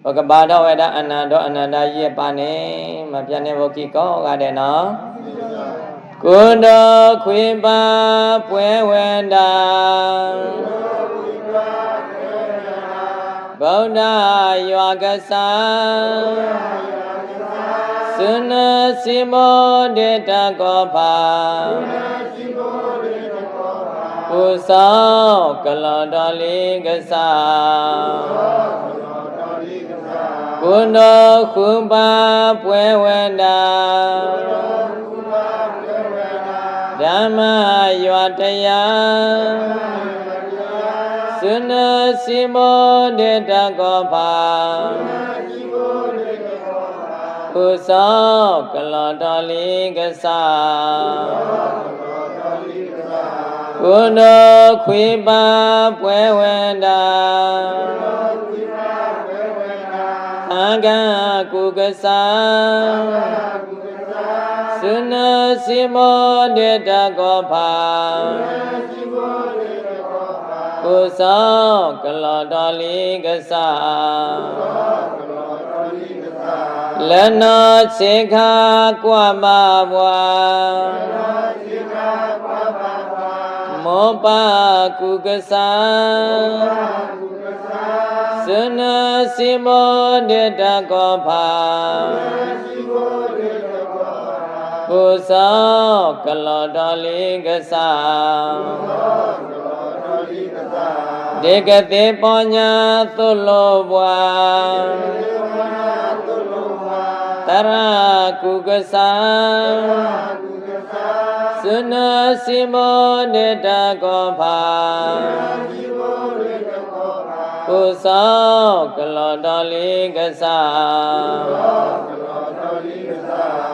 ပကဘါထီၣ်ဝဲဒၣ်အနၤဒီးအနၤဒါယဲၢ်ပၢ်န့ၣ်, မၤဖျါန့ၢ်ဖိခံကိးဂၤဒဲးနီၤ. ကိၣ်ဒီခွံပၢ်ပှဲၤဝဲဒၣ်, ဗုဒ္ဓယွၤကစၢ်, စုနၢၤစံမိၣ်ဒ့တကီၢ်ဖး, ပူၤစီၤကလီၤထီၣ်လံကစၢ်. ကိၣ်ဒီဃုပၢ်ပှဲၤဝဲဒၣ်, ဓမ္မယွၤတယာ်, စုနၢၤစံမိၣ်ဒ့တကီၢ်ဖး, ပူၤစီၤကလီၤထီၣ်လံကစၢ်. ကိၣ်ဒီခွံပၢ်ပှဲၤဝဲဒၣ်, သၢကၤကူၣ်ကစၢ်, စုနၢၤစံမိၣ်ဒ့တကီၢ်ဖး, ပူၤစီၤကလီၤထီၣ်လံကစၢ်. လၢနီၢ်ဆံးခါကွၢ်ဘၣ်ပှၤ, မိၢ်ပၢ်ကူၣ်ကစၢ်, စုနၢၤစံမိၣ်ဒ့တကီၢ်ဖး, ပူၤစီၤကလီၤထီၣ်လံကစၢ်. ဒ့ကသ့ၣ်ပီညါသိၣ်လိပှၤ, သရၣ်ကူၣ်ကစၢ်, စုနၢၤစံမိၣ်ဒ့တကီၢ်ဖး, ပူၤစီၤကလီၤထီၣ်လံကစၢ်.